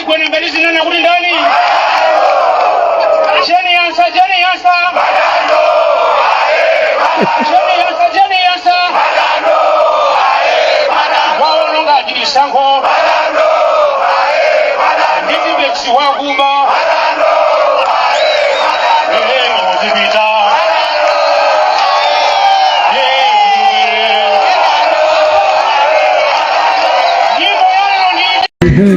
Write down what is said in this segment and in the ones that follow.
Gwenembe lizinena kuti ndani? Jane Ansah, Jane Ansah, Jane Ansah, Jane Ansah waononga chisankho ndi Tipp-Ex wakuba. Ehe, muzipita. Eh, nyimbo yalero ndi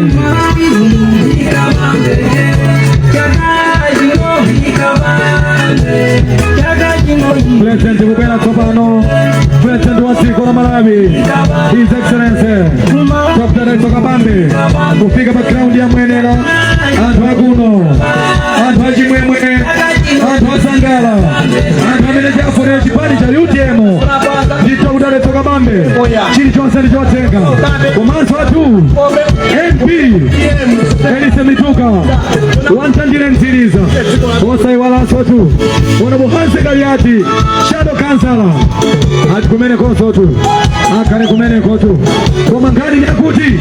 President kubwera tsopano, President wa dziko la Malawi, His Excellency Dr. Dalitso Kabambe, kufika pa ground ya Mwenera. Anthu akuno, anthu achimwemwe, anthu asangala, anthu amene chafonera chipani cha UTM ndi Dr. Dalitso Kabambe, chilichonse ndichotheka. Komanso athu MP Elise Mituka wantandire Mtsiriza, osayiwalanso tu Honorable Hanse Kaliati, shadow councillor, ati kumene konsotu akhale kumene kotu. Koma nkhani yakuti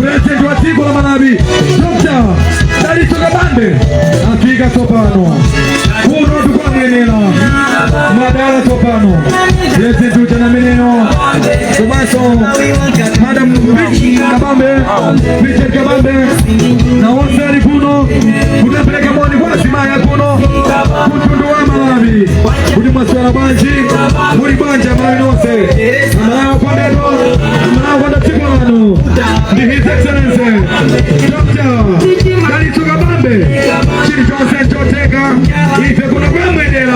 President wa dziko la Malawi Dr. Dalitso Kabambe afika tsopano kuno tukwamwenera madala. Tsopano President uja nameneyo, komanso Madam Rich Kabambe, Richard Kabambe, na onse ali kuno kutapereka moni kwa azimayi akuno kumtundu wa Malawi kuti mwaswera bwanji, muli bwanji Amalawi nonse, Amalawi okondedwa, Amalawi okonda dziko lanu? Ndi His Excellency Dr. Dalitso Kabambe, chilichonse nchotheka. Ife kuno kwamwenera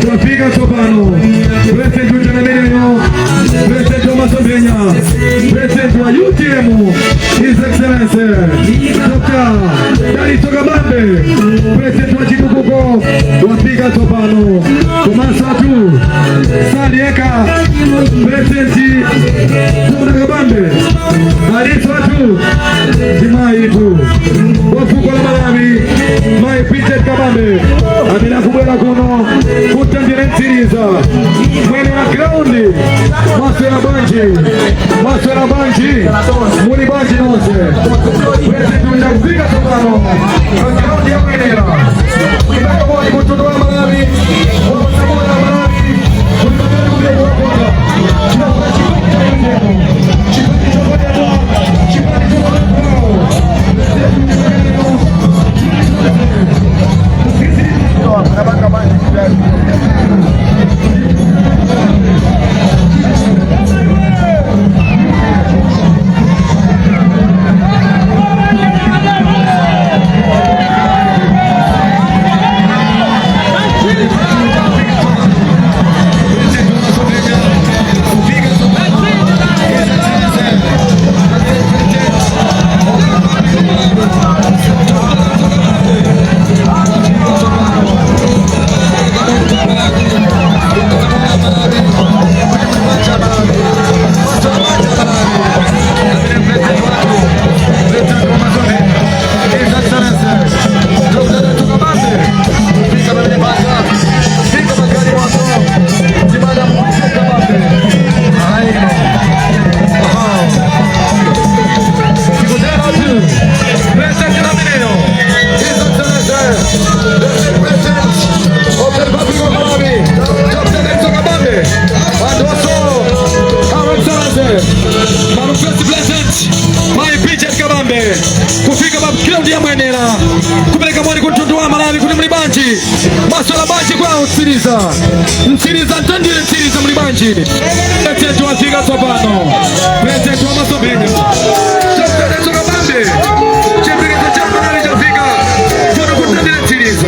twafika tsopano. President uja nameneyo, President wa masomphenya, President wa UTM, His Excellency Dr. Dalitso Kabambe, President wa chitukuko, wafika tsopano. Komanso atu salieka President Muna Kabambe aliso atu ndimayitu wa fuko la Malawi, Mayi Peter Kabambe, amene akubwera kuno kutandire Mtsiriza, Mwenera ground. Mwaswera bwanji? Mwaswera bwanji? Muli bwanji nonse? President uja kufika tsopano pa ground ya Mwenera kupereka mtundu wa Malawi, wakusamona Malawi kuti kukonza chipani cha UTM, chipani chokondedwa, chipani chokondedwa. And also, Our Excellency, Madam First President, Mai Peter Kabambe, kufika pa ground ya Mwenera kupereka moni kumtundu wa Malawi kuti muli bwanji, mwaswera bwanji kwa Mtsiriza, Mtsiriza, Mtandire, Mtsiriza, muli bwanji? President wafika tsopano, President wa masomphenya Dr. Dalitso Kabambe, chiyembekezo cha Malawi chafika kuno kutandire Mtsiriza.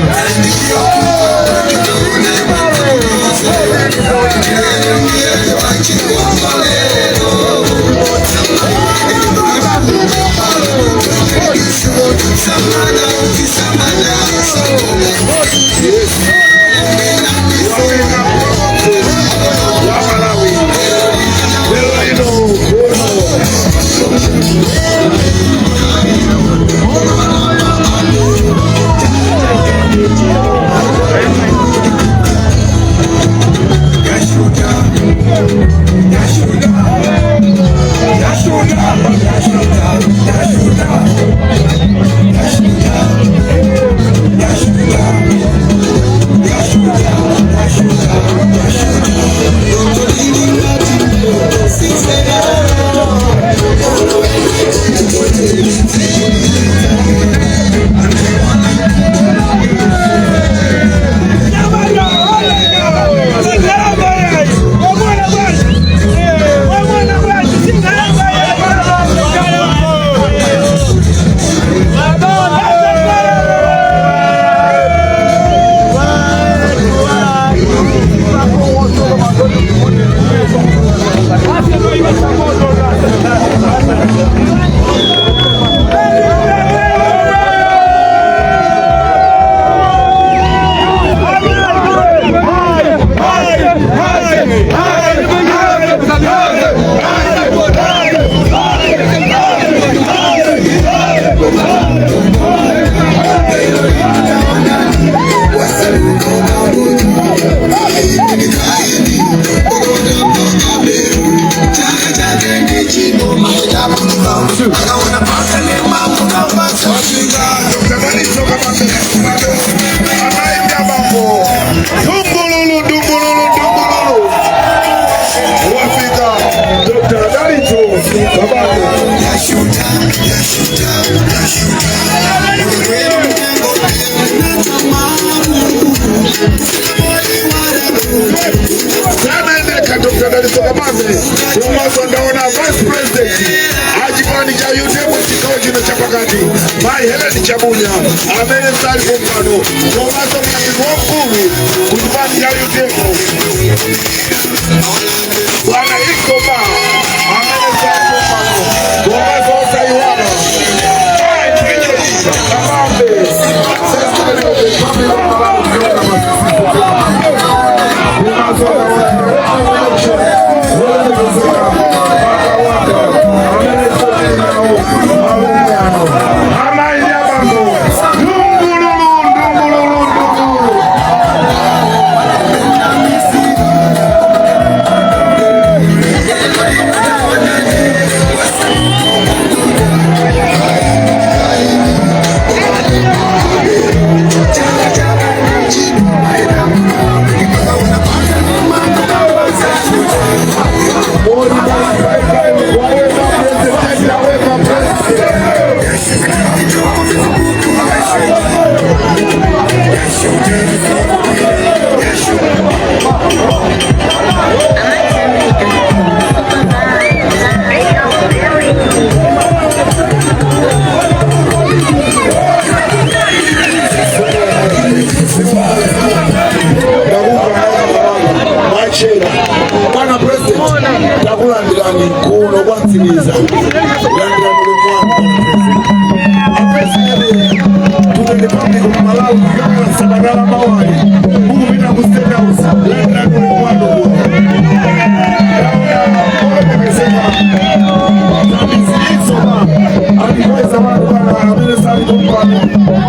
Mayi Helen Chabunya amene sali pompano, komanso mlangizi wamkulu ku chipani cha UTM, Bwana Ikoma, amene sali pompano, komanso osaiwala Mayi Bridget Kabambe, Secretary of the Republic of Malawi. Komanso olemekezeka Makawaka amene sali nawo malumi ano. Amayi ndi abambo, ndungululu, ndungululu, ndungululu. Waweka president, waweka president. Ndakumva mwachera. Bwana President, takulandirani kuno kwa Mtsiriza. Landirani ulemu wanu, bwana President. To the Republic of Malawi, kuyambira sabata la mawali mukupita ku State House. Landirani ulemu wanu kuno. Olemekezeka Tamizilisoma alikweza wanu bwana amene sali pompano,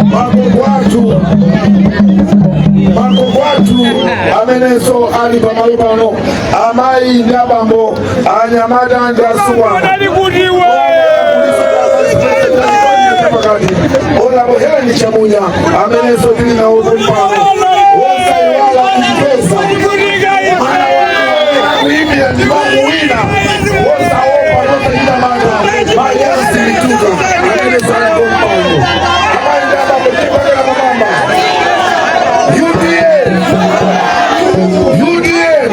magogo athu, magogo athu amenenso ali pamalo pano, amayi ndi abambo, anyamata ndi asungwana. Honorable Helen Chamunya amenenso tili nawo pompano, wosaiwala kuchipeza kuimbira ndimakuwina, wosaopa, nosachita mantha, Mayensi Mituka amene sali pompano. Amayi ndi abambo, tipakela pamwamba. UDM, UDM!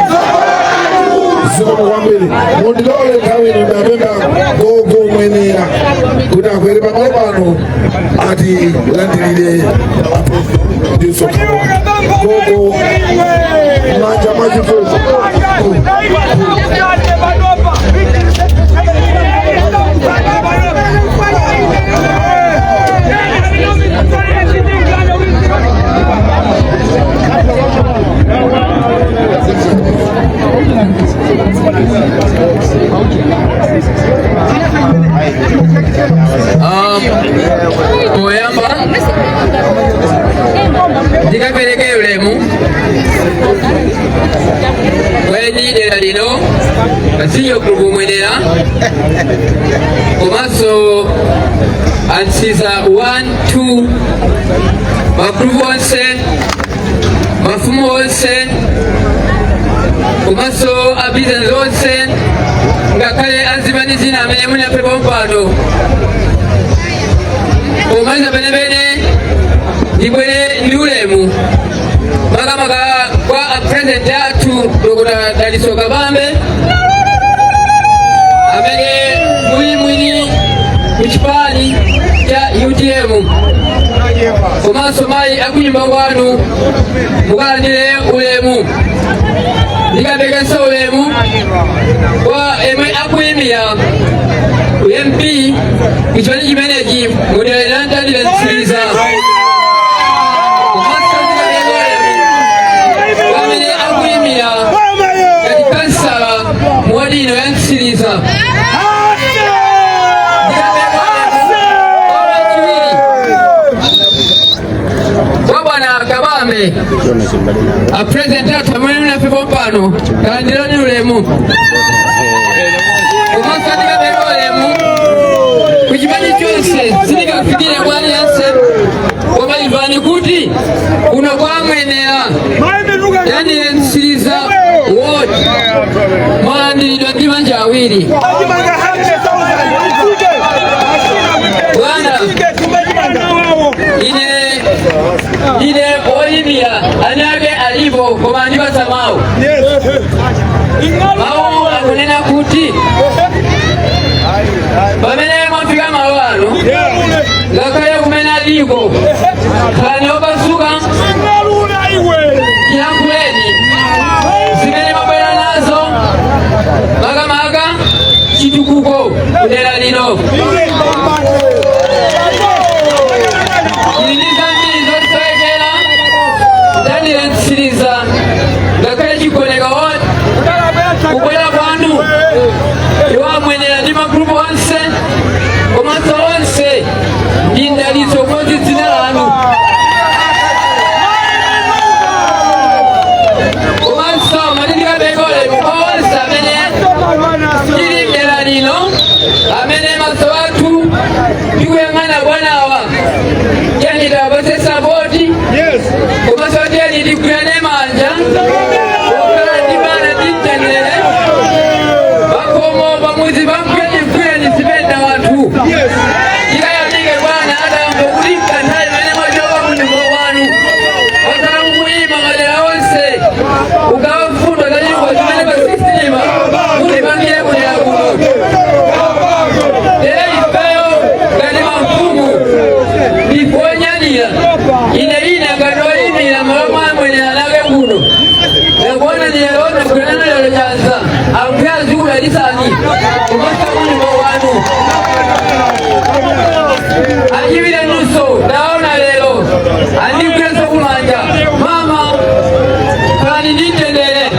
Zikomo kwambiri. Mundilole nthawi ino ndapempha Gogo Mwenera kuti akwere pamalo pano ati landirire ndi msonkhano. Gogo, manja mwachifumu. Poyamba ndikapereke ulemu kwenyi dera lino kasiyo kulumwenera, komanso ansiza 1 2, makulu onse, mafumu onse, komanso abizinesi onse, ngakhale azipani zina amene muli apepo pano. Pomaliza penepene ndibwere ndi ulemu makamaka kwa President athu Dr. Daliso Kabambe amene muli mwini kuchipani cha UTM, komanso mayi akunyumba kwanu, mukalandire ulemu. Ndikapekenso ulemu kwa emwe akuyimira MP kuchipani chimenechi mudera la Ntandire Mtsiriza, komanso ndikapereka ulemu kwa amene akuyimira ngati kansala mu wadi ino ya Mtsiriza. Ndikapereka ulemu kwa wachiwiri kwa Bwana Kabambe, a President athu amene munapepo pano, kalandirani ulemu. Komanso ndikapereka ulemu kuchipani chonse, sindikafikire kwa aliyense, koma imvani kuti kuno kwamwenera yani Mtsiriza Ward mwalandiridwa ndi manja awiri. Bwana, ine oyimira anake alipo, koma andipatsa mawu. Mawu akunena kuti pamene mwafika malo ano Ngakhale kumene aliko, khalani opasuka, tiyankhuleni zimene mabwera nazo, makamaka chitukuko kudera lino. Tili ndi zambiri zosowekera kudanira Mtsiriza, ngakhale Chigoneka ward. Kubwera kwanu iwamwenera ndi magrupu onse komanso onse ndi mdalitso umodzi dzina lanu, komanso matindikabekole kwa onse amene tili mdera lino, amene maso athu tikuyang'ana bwanawa. Tiyeni tiwapatse support, komanso tiyeni tigwirane manja okhala ndi bana ndi mtendere pakomo pamudzi pamkwenimkweni zipenda wanthu. Tikayamike bwana adambo kuti kanthawi imene mwachoka munyumba kwanu wakhala mukuyima madera onse kugawa mfundo zachitukuko zimene pa 16 mutipangire kudera kuno. Lero ifeyo ngati mafumu ndikuonyadira, ine ngati oyimira malo mwamwenera nake kuno nakuona lero nagwirana lero chanza. Ambuye azikudalitsani komanso munyumba kwanu. Achiwire nunso ndaona lero andigwirenso kumanja. Mama, khalani ndi mtendere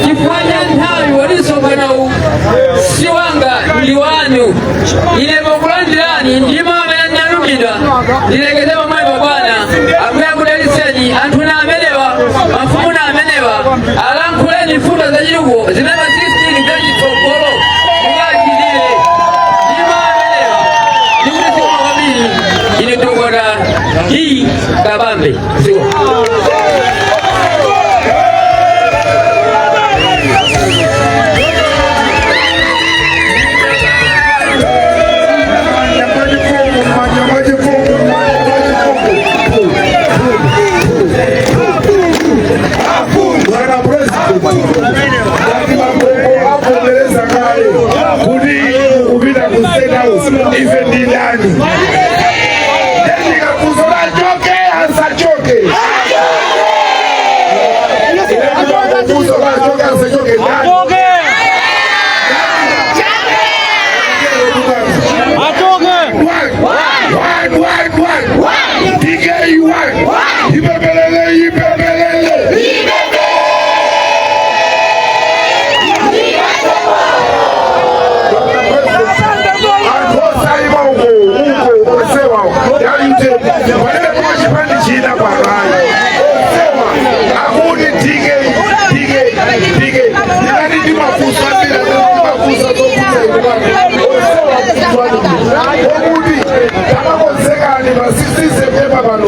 chifukwa cha nthawi woti msonkhano si wanga, ndi wanu. Ine pokulandirani ndimo amene ndinalumidwa, ndilekeze pomwepo bwana. Ambuye akudalitseni. Anthu na amenewa, mafumu na amenewa, alankhuleni mfundo zachitukuko zimene pa 16 kuchitsogolo mukachitire ndimo amenewa. Ndikuti zikomo kwambiri. Ine Dr. D Kabambe, zikomo. Bwana President, ngati magogo avomereza kale kuti kupita ku State House, ife ndi ndani? Ndikafunso lachoke asachoke, funso lachoke asachoke, ndani? One, one, one, one. DK one. Ipepelele, ipepelele. Anthu osaima uko uko osewa yaite pamene kuno chipandi china pakayi osewa akuti DK, DK, DK. Ndinati ndimafunso ambiri amene ndimafunsa zofunsa inu pano osewa kufunsa okuti tamakonzekani pa 16 September pano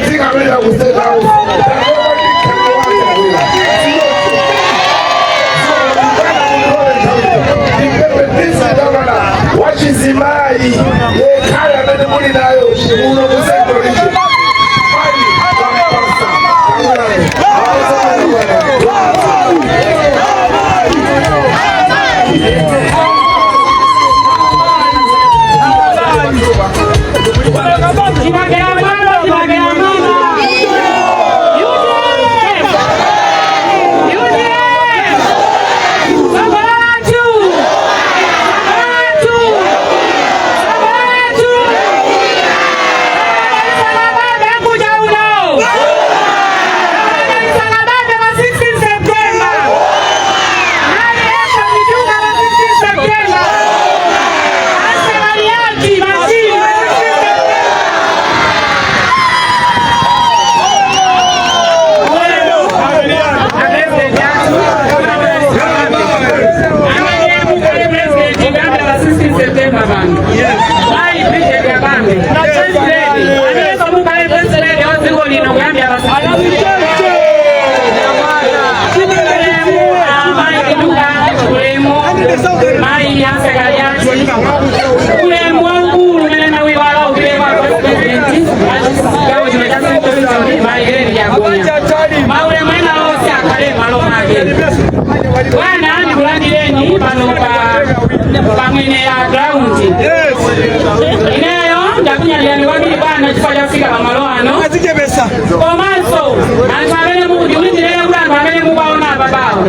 tikamenya ku State House. Tatopa ndi mkhalidwe wake akwera. Ndipepetisi gavana wachizimayi yekhale amene muli nayo kuno ku Central Region. Mayi Kampasa, Kangulani. Chibakera mama, chibakera mama. UDF! UDF! Sabalatu! Sabalatu! Sabalatu! Salabambe kuja uno! Salabambe pa 16 September! Nani yako kitunga pa 16 September? Asemaliati mashini pa 16 September! Amene president kuyambira pa 16 September pano. Mayi Bridget Kabambe. First Lady. Amenenso mukhale First Lady wa dziko lino kuyambira pa 16. Ulemu amayi Kiduka, ulemu mayi Asekaliati, ulemu waukulu umene nawiwala upite kwa Vice President wa chigawo chino cha Central Region, mayi Helen Yakunya. Maulemu ena onse akhale malo mwake. Bwana, ndikulandireni pano pa pamwene ya ground. Ineyo Ndakunyadilani kwambiri bwana chifukwa chafika pamalo ano. Komanso anthu amene mukuti kuti ndinene kuti anthu amene mukuwaona apa pawo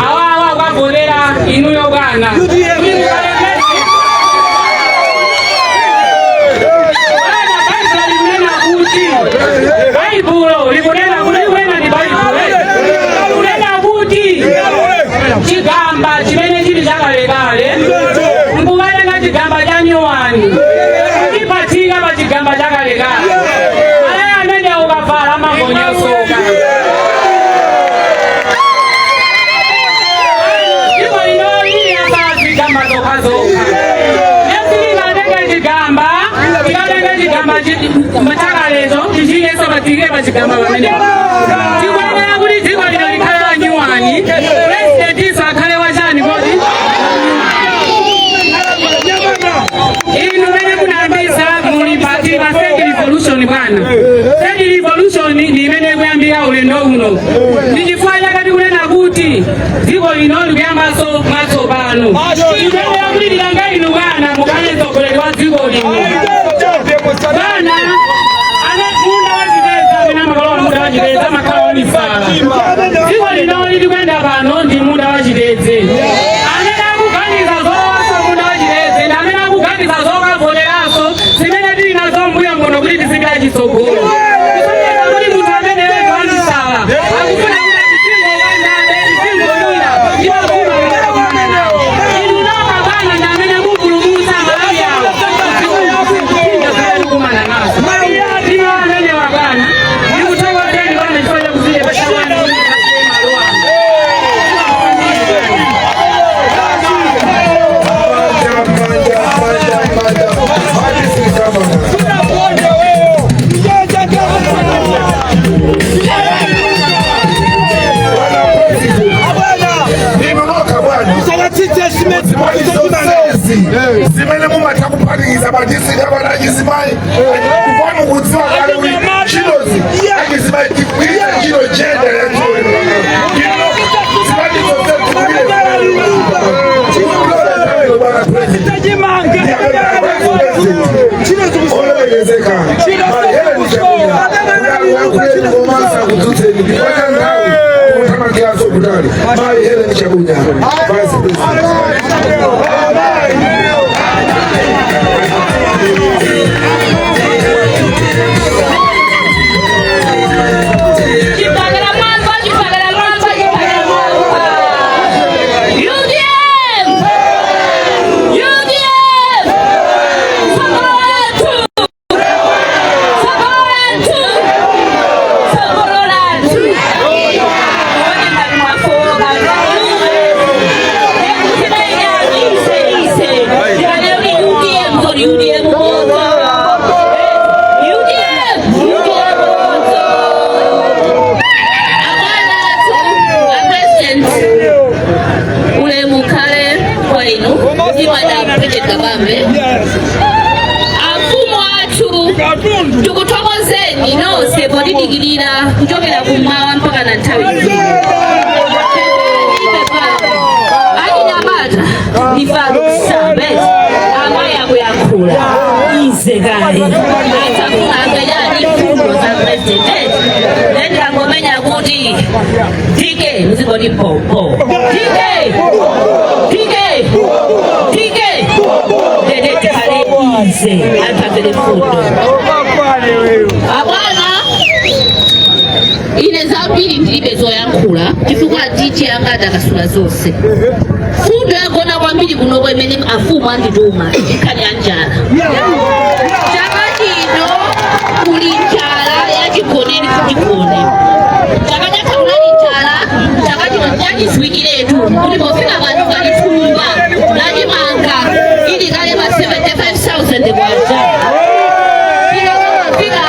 awawa akavotera inuyo bwana kuti mukhale president. Bwana, Baibulo likunena kuti, Baibulo likunena kuti, likunena ndi Baibulo likunena kuti chigamba chimene chili chakalekale nkukatenga chigamba cha nyuwani kuchipatika pa chigamba chakalekale, malaya amene ukavala amangonyosoka. Dziko linoli avala zigamba zokhazokha. Nesilingatenge chigamba, tikatenge chigamba chakalecho tichiyeso patike pa chigamba pamene tikuyenera kuti dziko lino likhale la nyuwani, president iso akhale wachani kodi? Inu mene munayambisa muli pati pa third revolution bwana. Third revolution ndi imene ikuyambira ulendo uno. Ndi chifukwa chake tikunena kuti dziko lino likuyambanso mwatsopano. Tikuyenera kuti tilange inu bwana mukhale mtsogoleri wa dziko lino. Bwana, ane munda wachitedze, amene amakalowa munda wachitedze amakhala wamisala. Dziko linoli tikuyenda pano ndi munda wachitedze. Amene akuganiza zowosa munda wachitedze ndi amene akuganiza zokavoteranso zimene tili nazo mbuyo muno kuti tizipita chitsogolo. Kusonyeza kuti munthu ameneyo wamisala akufuna kuti tizingokandabe, tizingolira ndi mavuto amene akumana nawo. Inu nokha bwana ndi amene mupulumutsa Malawi awo zipinda zimene tikumana nazo. Ino amenewa bwana, ndikuthokozeni bwana chifukwa chakuzichepetsa kwanu kuti mukhale malo ano. Manja, manja, manja, manja. Hadi kama. Bwana President, inu nokha bwana zonsezi zimene mumatha kuphatikiza madisika bwana achizimayi kupano kudziwa kale kuti ntchitozi achizimayi tigwiritse ntchito gender ya dziko lino. Ino zimati zonse tigwire bwana President. Olemekezeka Helen komanso kudzutseni ndipata nthawi kuthamangiranso kutali. Mayi Helen Chabunya, Vice President. Chipakala mwamba, chipakala mwamba, chipakala mwamba. UDM! UDM! Tsogolo lathu! Tsogolo lathu! Tsogolo lathu! Muone ngati mwafoka. Ekutimenya ise ise. Ndikanena kuti UDM kodi UDM moto. UDM! UDM moto. Abwana athu a President, ulemu ukhale kwa inu ndi Madam Bridget Kabambe. Amfumu athu, tikuthokozeni nonse potidikirira kuchokera kummawa mpaka na nthawi ino. Achinyamata ndife amayi akuyankhula ize kale atafuna amvenyani mfundo za president. Ndikangomenya kuti DK, muzingoti popo DK, DK, DK, ndede tikhale ize anthu amvere mfundo. Abwana, ine zambiri ndilibe zoyankhula chifukwa tichi anga takasula zonse. Fundo yagona kwambiri kunoko imene afumu andituma nkhani ya njala. Chaka chino kuli njala yachigoneni kuchigone. Chaka chatha kunali njala, chaka chino chachidziwikiretu kuti pofika pano ngati thumba lachimanga ili kale pa 75,000 kwacha. Tikafika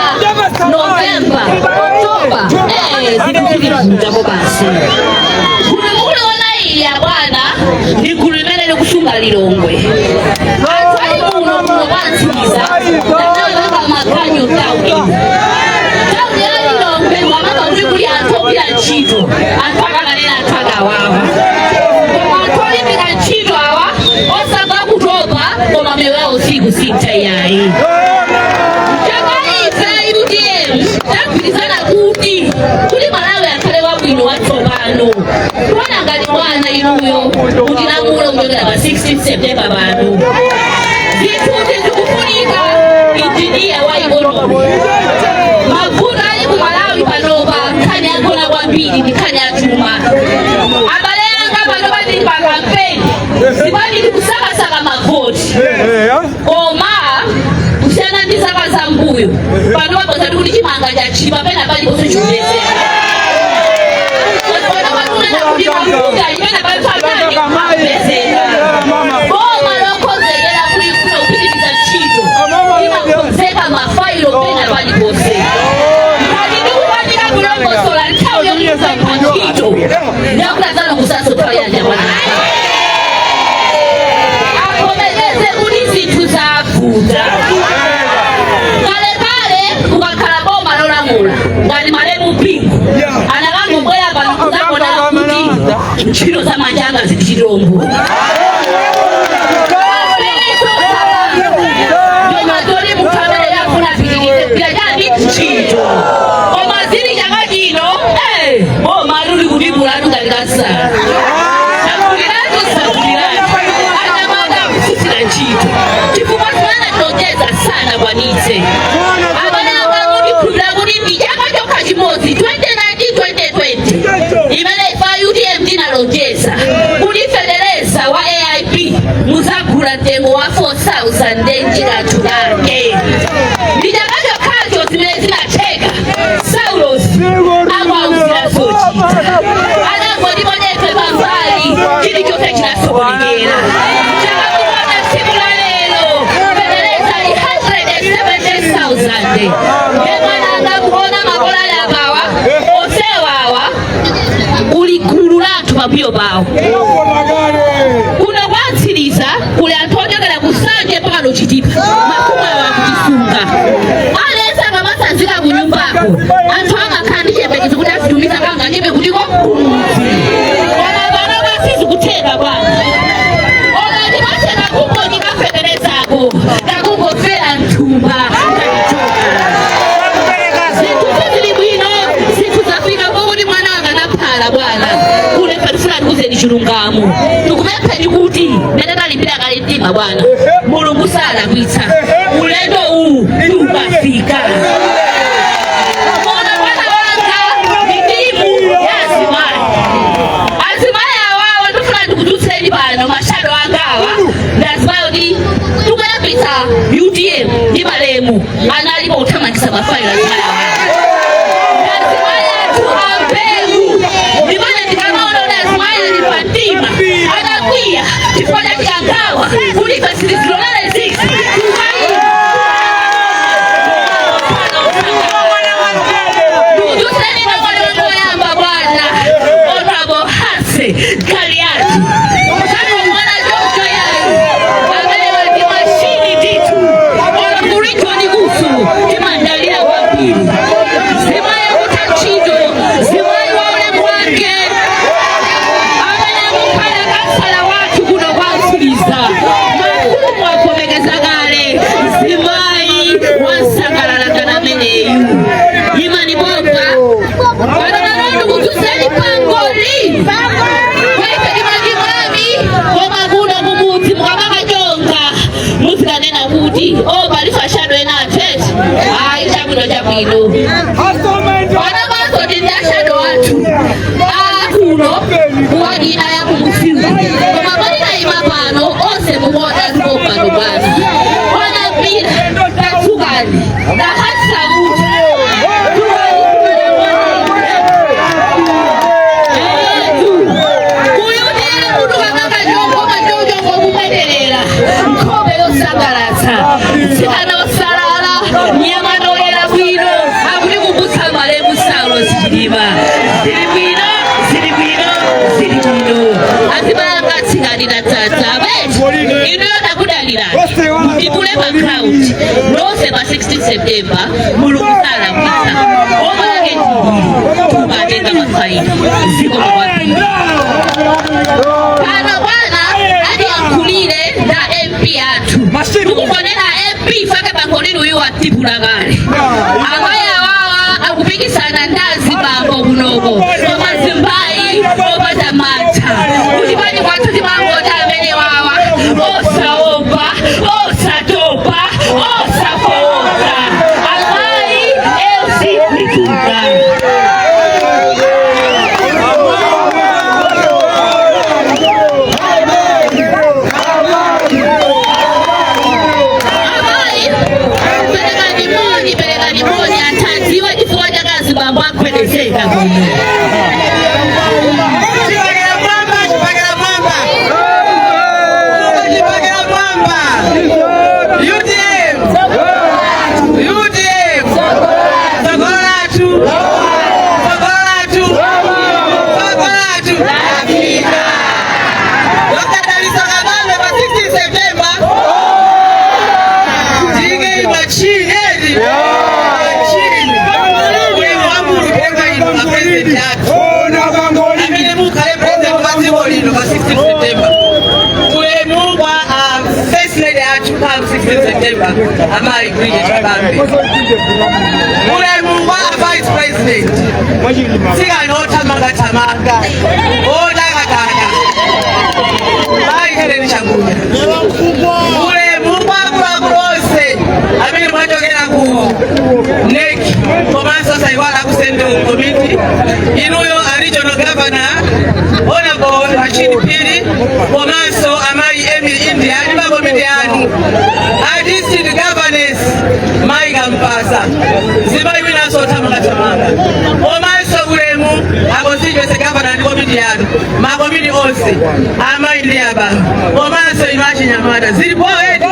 November, October, zinthu zikuchitapo basi. Gulu mukuliona ili abwana ndi gulu limene likusunga Lilongwe. Anthu ali muno kuno kwantsiriza ndakhala maganyu tawuni. Tawuni ya Lilongwe mwamanga kuti kuli anthu ogwira ntchito, anthu akakanena anthu akawawa. Koma anthu olimbika ntchito awa osaba kutopa, koma miyoyo yawo sikusintha iyayi. Tagwirizana kuti Malawi akhale wabwino watsopano. Kuona ngati mwana inuyo mutilamule kuchokera pa 16 September pano. Zinthuzi zikufunika injiniya wa economy. Mavuto ali ku Malawi panopa, nkhani yagona kwambiri ndi nkhani ya chuma. Abale anga, panopa tili pa kampeni, zipani tikusakasaka mavoti, koma kusiyana ndi zaka za mbuyo, panopa pozati kuti chimanga chachipa, pena paliponse chikupezeka. Panopa tikunena kuti mafuta imene palipatani akupezeka. Boma lokonzekera kulifuna kupitiriza ntchito imakonzeka mafailo pena paliponse. Ngati ndikukanika kulongosola nthawi yokupempha ntchito, ndakutazana kusaso nthawi yanyamwana avomereze kuti zinthu zavuta. Kalekale kukakhala boma lolamula ngati malemu Bingu, anakangobwera pano kuzakona kuti ntchito za manjanga zili chirombo. Ndomatori munthu amene yafuna pitirize kugwira chani? Ntchito. Koma zili chaka chino, boma luli kutipulatu ngati kasala. Sakuliratu, sakuliratu, anyamata akusisira ntchito chifukwa zimanatongeza sana kwanitse. Abale anga, mutikhulupirira kuti ndi chaka chokha chimodzi, 2019 2020, imene ifa UTM tinalonjeza kuti fetereza wa AIP muzagula mtengo wa 4000 ndenji kanthu kake. Ndi chaka chokhacho zimene zinatheka. Saulos akwauzira zochita, anangotiponyetwe pambali, chilichonse chinasokonekera. Chakamuona tsiku la lero fetereza ali 170,000. Emwana angakuona makola apawa osewawa, kuli gulu la anthu pambuyo pawo. Kuno kwatsiriza kuli anthu ochokera ku Nsanje mpaka Lochitipa, mafumu awo akutisunga. Aliyense akamasanzika ku nyumbako, anthu amakhala ndi chiyembekezo kuti azitumiza kanganyipe kutiko kumudzi, koma pano pasizikutheka bwana. Ona tipatse kakungo chikafeterezako, kakungofera mthumba kachichoka. Zinthu sizili bwino, zinthu zafika pokuti mwana akanaphala bwana. Kule patifuna tikuzeni chilungamo, tikupempheni kuti mene talimbira kale mtima bwana, Mulungu salakwitsa, ulendo uwu tukafika. Mona bwana wanga, ndi timu ya azimayi. Azimayi awawa ndifuna ndikudzutseni pano, ma shadow angawa ndi azimayi kuti tikuyambitsa UTM ndi malemu analipo kuthamangitsa mafailo azimayi awawa. Azimayi athu ambewu, ndimene ndikamaona kuti azimayi ali pamtima, anakwiya chifukwa cha chikangawa, kuti ife sitizilolere zizi. Ndikudzuseni nomwe bwana Honorable Hase Kaliati, musakomona choncho yayi, amene wati mashini titu olo kulichoni kusu timandalira kwambiri. Zimayi kutha ntchito, zimayi wa ulemu wake, amene akukhala kansala wathu kuno kwa Mtsiriza. Mafumu avomereza kale, zimayi wansangalalangana ameneyu. Imani bomba pano nalotu kudzuseni pangoli kwaife timati mwami, koma kuno kumudzi mukamakachonga muzikanena kuti o paliso a shadow ena atete. Ayi, chabwino chabwino. Pano paso tili a shadow athu akuno kuwadina ya kumusimu, koma patinayima pano onse mukuona ndipo pano bwana ona mpira. Tatsukani tahatsamuti. Kuyutira mutu kakakachongo machochongo kumweterera, nkhope yosangalatsa, mtsikana osalala, nyamata oyera bwino, akuti kumbutsa malemu Saulos Chilima. Zili bwino, zili bwino, zili bwino. Azimayanga atsikanira tsatsa beti inuyo, takudalirani mutipule pa ground lonse pa 16 September. Mulungu salakwitsa, boma lake ndili, tukatenga mafaili ziko kwambiri. Pano bwana atiyankhulire na MP athu. Tikufonera MP fake pangolini uyu watipula kale. Amayi awawa Tikupikisana ndi azibambo kunoko, koma zimbayi opanda mantha. Kuchipani kwathu timangoti amene wawa osaopa, osatopa, osafowoka, amayi Elsie Mituka. Amayi, perekani moni, perekani moni, anthu adziwe chifukwa chake azibambo agwedezeka kuno. Chipakela mwamba, chipakela mwamba. Chipakela mwamba. UTM. UTM. Tsogolo lathu. Tsogolo lathu. Tsogolo lathu. Lafika. Dr. Dalitso Kabambe pa 16 September. Tinge machini edi. Machini. Ulemu wa Mulungu kwa inu a president athu. Amene mukhale president wa dziko lino pa 16 September. Ulemu kwa first lady athu pa 16 September, amayi Bridget Kabambe. Ulemu kwa vice president. Tsikana othamanga-thamanga, otakataka, mayi Helen Chakunya. Ulemu kwa akuluakulu onse amene mwachokera ku NEC, komanso saiwala ku Central Committee, inuyo a regional governor, Honorable Rashid Phiri, komanso amayi Emily India ndi makomiti anu, a district governors, mayi Kampasa, zimayi winanso othamangathamanga, komanso ulemu a constituency governor ndi komiti yanu, makomiti onse amayi ndi abambo, komanso inu achinyamata. Zilipo eti?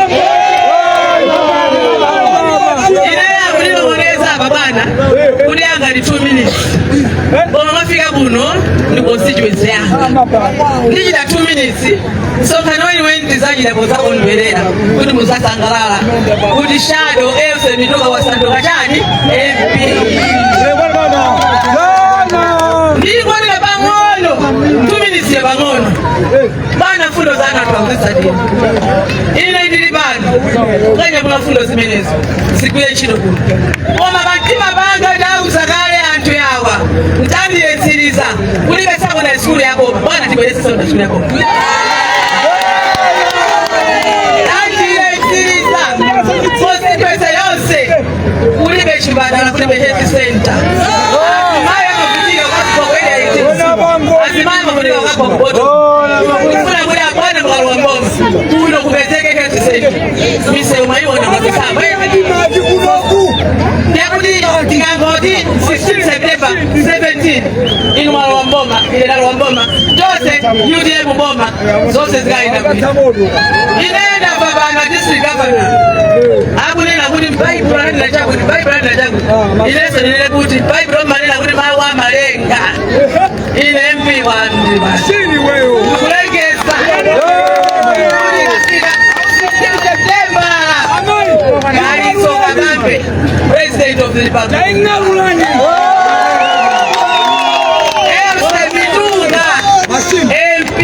Ineyo akundinong'oneza apa bwana kuti angati 2 minutes, koma mafika kuno ndi constituency yanga, ndichita 2 minutes. Msonkhano weniweni ndizachita pozakondwerera kuti muzasangalala kuti shadow Elsie Mituka wasanduka chani? MP. Ndikuoneka pang'ono, 2 minutes ya pang'ono bwana. Fundo zanga twakuzitsatira. Ine ndili pano kanyamula fundo zimenezo zigwire ntchito kuno, koma pamtima panga ndauza kale anthu yawa ntandiyetsiriza kulibe secondary school yaboma. Bwana, tibwerese secondary school yaboma. Tandiyetsiriza constituency yonse kulibe chipatala, kulibe health center. Azimayi amavutika kwa azimayi amavutika kwa kuboto. Kufuna kuti abwana mukalowa mboma kuno kupezeke health center. Misewu mwayiona mwazisamba, yakuti tikangoti 16 September 17 inu mwalowa mboma, ine ndalowa mboma, tonse UTM mboma, zonse zikayenda bwino. Ine ndamva pano district governor akunena kuti Baibulo lanena chakuti, Baibulo lanena chakuti. Inenso ndinene kuti Baibulo manena kuti mawu amalenga. Ine MP wanu ndili basi kulengeza kuti ikafika 16 September, Dalitso Kabambe, President of the Republic, Elsie Mituka MP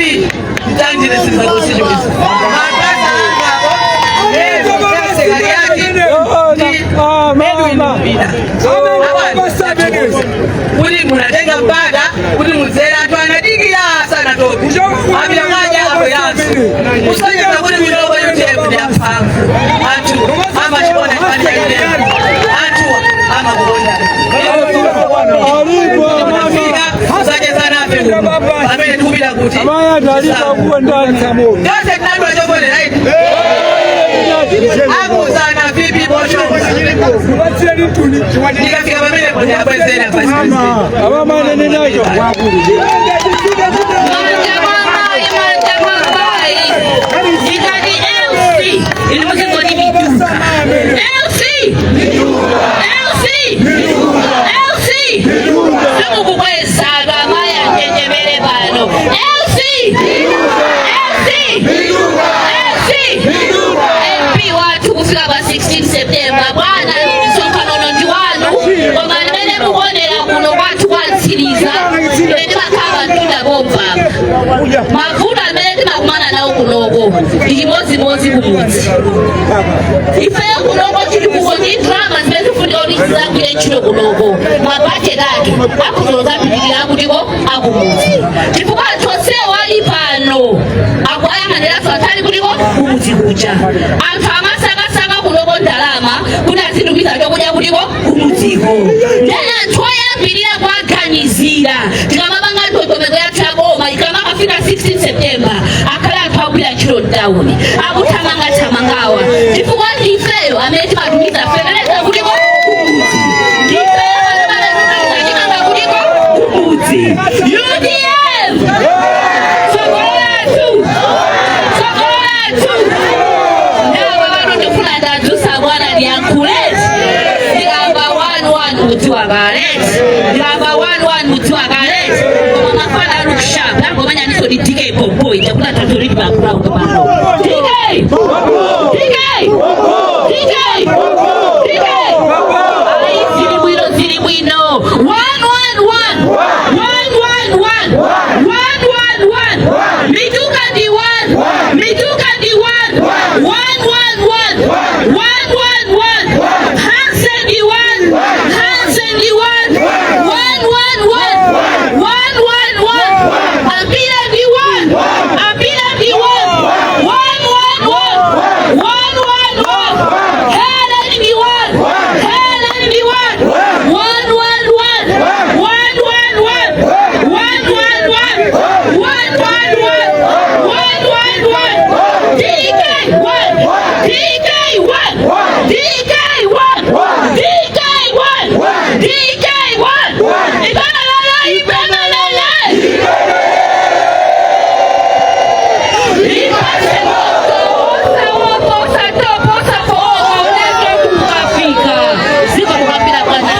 Mtandire Siza constituency. Mapasa angapo Kaliati ndi Edwin Mpina kuti munatenga mpata kuti mudzere. Anthu anadikira sanatope, apita mwaja abweranso kusonyeza kuti miloko UTM ndi amphamvu. Anthu amachiona chipani cha UTM, anthu amakukonda. Munafika kusacheza nafe kuno pamene tikupita kuti tonse tinadwa choponera iti akuzana vipi boshonga. Ndikafika pamene ndiyabwezera vice president. Manja mwambayi, manja mwambayi. Ndikati Elsie, ili muzingoti Mituka. Elsie, Elsie, Elsie. Simukukwezaka amayi anjenjemere pano. Elsie, Elsie, Elsie MP wathu kufika pa 16 September. Bwana, msonkhano uno ndi wanu, koma limene mukuonera kuno kwathu kwantsiriza, ine ndimakhala mtunda pompapa. Mavuto amene timakumana nawo kunoko ndi chimodzimodzi kumudzi. Ifeyo kunoko chitukuko ndi ndalama zimene zifunika kuti Agwire ntchito kunoko, mabajeti ake akuzozapitirira akutiko akumudzi, chifukwa anthu onsewo ali pano akuyang'aniranso anthu ali kutiko kumudzi kuja. Anthu amasakasaka kunoko ndalama kuti azindukiza chokudya kutiko kumudziko. Then anthu oyambirira kuaganizira tikamapanga ndondomeko yathu yaboma ikamakafika 16 September akhale anthu akugwira ntchito mtawuni, akuthamangathamangawa, chifukwa ndifeyo amene timatumiza fetereza kutiko kumudzi, ndifeyo amene timatumiza chimanga kutiko kumudzi. UTM, tsogolo lathu, tsogolo lathu. Ndawa pano ndifuna ndadzusa bwana ndiyankhulezi. Ndikamba 1 1 mudziwa kale, ndikamba 1 1 mudziwa kale, koma mafana a look sharp angomanya niso ndi DK Boboy chakuti tatolidi pa ground pano. DK, DK, DK, DK. Ayi, zili bwino, zili bwino. 1 1 1 1 1 1 1 1 1. Mituka ndi 1, mituka ndi 1 1 1 1 1 1 1. Hansen ndi 1, Hansen ndi 1 1 1 1 1 1 1. Ambira ndi 1, Ambira ndi 1 1 1 1 1 1 1. Helen ndi 1, Helen ndi 1 1 1 1 1 1 1 1 1 1 1 1 1 1 1 1. DK 1, DK 1, DK 1, DK 1, DK 1. Ipelele, ipelele, ipase moto, osawopa, osatopa, osafoka, ulendo kukafika ziko kukapita bwana.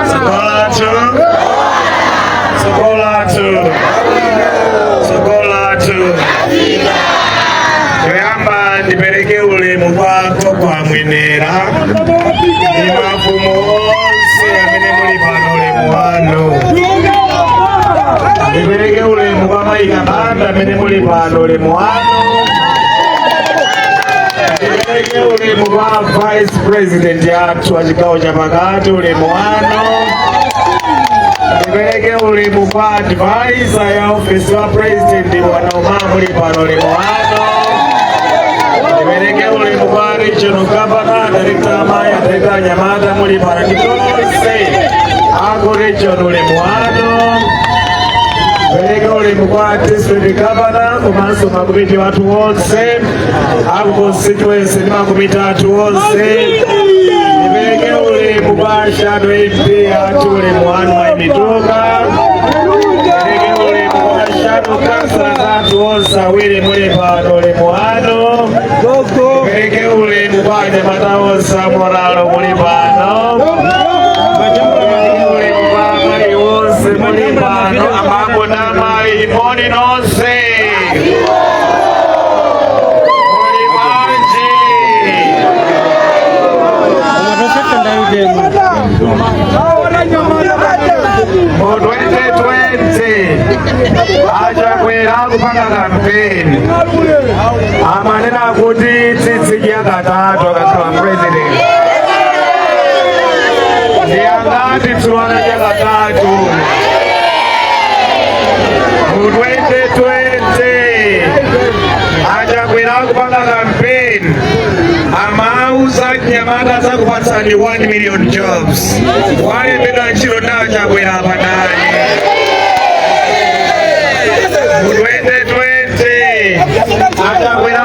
Sokolatu. Sokolatu. Sokolatu. Toyamba ndipereke ulemu kwako kwa Mwenera ndi mafumu onse amene muli pano, ulemu wanu. Ndipereke ulemu kwa mayi Kabambe amene muli pano, ulemu wanu. Ndipereke ulemu kwa Vice President yathu wa chigawo cha pakati, ulemu wanu. Ndipereke ulemu kwa advisor ya ofisi wa President, bwana Umar, muli pano, ulemu wanu. Ndipereke ulemu kwa regional governor, director amayi, director anyamata muli pano, ndi tonse aku region, ulemu wanu. Pereke ulemu kwa district governor komanso makomiti wathu wonse aku constituency ndi makomiti athu onse. Ndipereke ulemu kwa shadow MP athu, ulemu wanu wa Mituka. Pereke ulemu kwa shadow councillors athu onse awiri muli pano, ulemu wanu. Pereke ulemu kwa anyamata onse amoralo muli pano. Pereke ulemu kwa amayi onse muli pano, abambo na amayi, moni nonse. Muli bwanji? Mu 2020 aChakwera kupanga kampeni amanena kuti tsitsidya katatu akakhala president. Ndiyangati tsuwana katatu mu 2020? AChakwera kupanga kampeni amauza nyamata zakupatsani 1 million jobs. Walembedwa ntchito nawo Chakwera panani?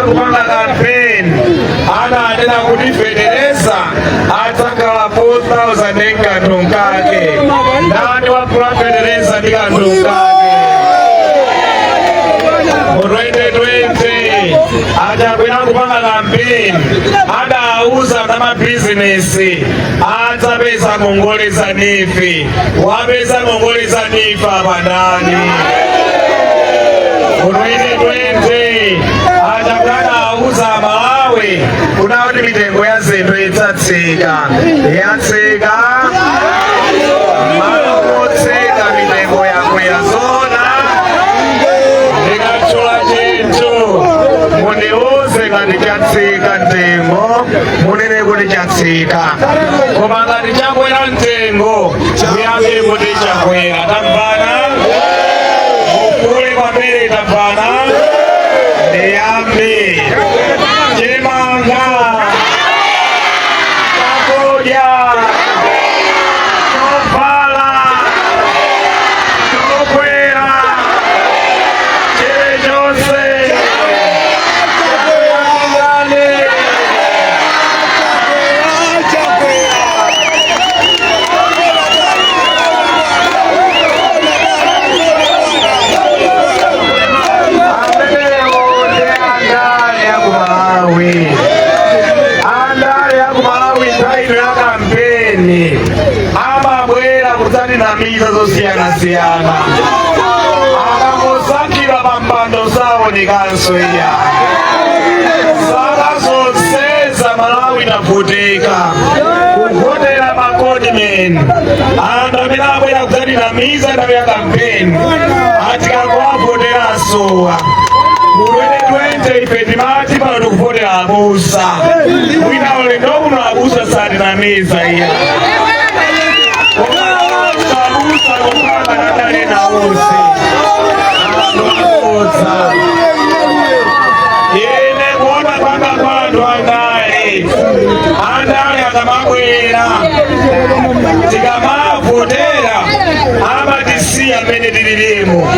kupanga kampeni ananena kuti fetereza adzakhala 4000 ndi kanthu kake. Ndani wagula fetereza ndi kanthu kake? Mu 2020 achakwera kupanga kampeni adauza na mabizinesi adzapeza ngongole za NEEF. Wapeza ngongole za NEEF apa ndani? Mu 2020 achakwera adauza Malawi kuti mitengo ya zinthu idzatsika. Yatsika? Malo motsika, mitengo yakwera. Zona? Ndikatchula chinthu, mundiuze ngati chatsika mtengo, munene kuti chatsika, koma ngati chakwera mtengo, muyambe kuti chakwera. Tamvana? Mukule kwambiri. Tamvana? Ndiyambe. Chimanga, chakudya, chovala, chokwera, chilichonse chakwera. Amenewo ndi andale aku Malawi. Andale aku Malawi nthawi ya kampeni amabwera kudzatinamiza zosiyanasiyana. Akangosankhidwa pa mpando, saonekanso iya. Zaka zonseza Malawi tavutika kuvotera ma conman, anthu amene abwera kudzatinamiza nthawi ya kampeni, atikangowavotera asowa. Mu 2020 ife timati pano tikuvotera abusa. Mwina ulendo uno abusa satinamiza iya. Abusa kupanga natale nawonse anthu abodza. Ine kuona kwanga kwa anthu andale, andale akamabwera, tikamavotera amatisiya mmene tililimu.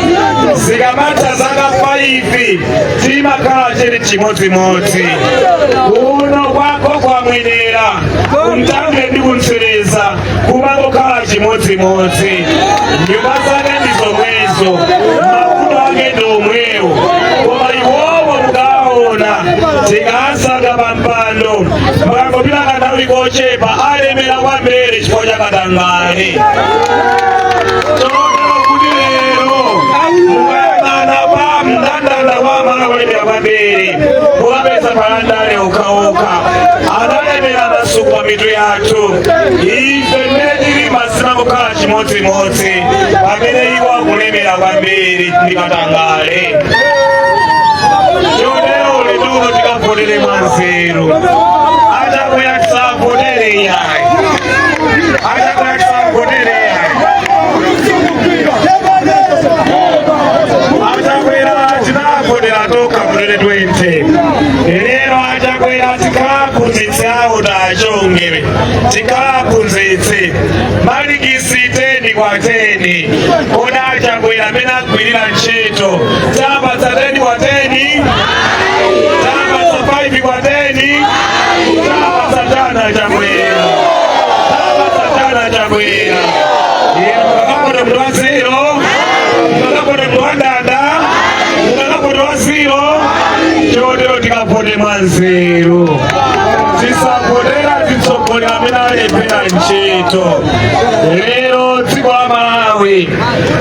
Zikamatha zaka 5, timakhala chete chimodzimodzi. Kuno kwako kwamwenera, kumtandire ndi kumtsereza kumangokhala chimodzimodzi. Nyumba zake ndi zomwezo, mavuto ake ndi omwewo, koma iwowo mukaona tikasankha pa mpando, mukangopita kanthawi kochepa alemera kwambiri chifukwa cha katangale. Chotero kuti lero mukayang'ana pa mndandanda wa amala kulemera kwambiri, mukapeza palandale okhaokha analemera masuku pa mitu yathu. Ife mmene tili masima kukhala chimodzimodzi, pamene iwo akulemera kwambiri ndi katangale. Chotero lero tikavotere mwanzeru. Achakwera tisavotere yayi. Achakwera tisavotere yayi. Achakwera tinavotera tokha mu 2020. Lero achakwera tikaphunzitse awo, tachonge tikaphunzitse malikisi 10 kwa 10. Kodi achakwera amene agwirira ntchito tapatsa 10 kwa 10, tapatsa 5 kwa 10, tapatsa chana achakwera? Tapatsa chana achakwera? Mukakapota mndu wa zero, mukakapota mndu wa ndanda, mukakapota wa zero. Chotero tikavote mwanzeru, tisavotera titsogoleri amene alephera ntchito. Lero dziko la Malawi